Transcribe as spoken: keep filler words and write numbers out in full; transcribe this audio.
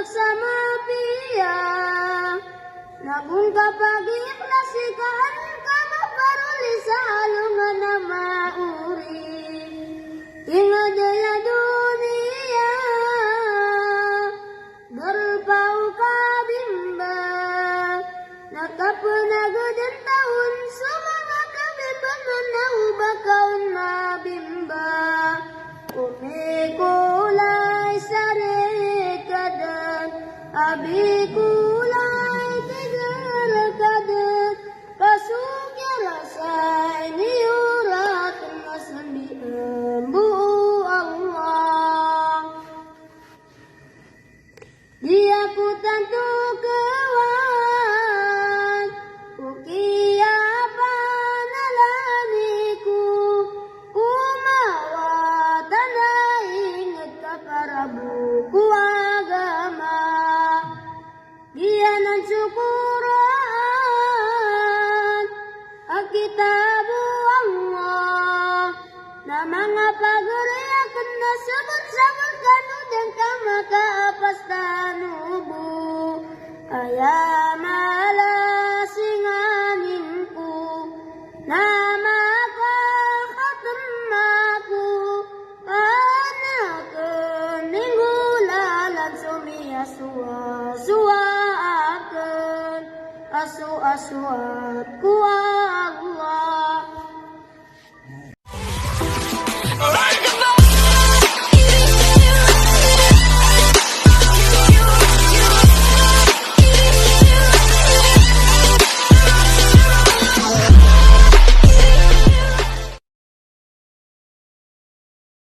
sa mapiya. Na go ngka pagikhlas i ka an ka maparoli sa alongan a maori. Ingd aya doniya, darpa o kabimba. Na kapanagdan ta on so manga kabimba na o ba ka on mabimba. O mikolay sa rikad, a bikolay tig a rikad, ka so kiyarasay niyo rakn na sambiyan bo o Allah. Di ako tanto kawaan o kiyapanalani ko, ko mawatan a ingd ka para bo ko agama. Giyanan so Qur'an a kitab o Allah, na manga pagari akn na sabot-sabot kano dn ka makaapastan o bo. Aya mala singanin ko na makakhatm ako. Ana akn inggolalan so miyasowasowa akn, asoasoat ko Allah.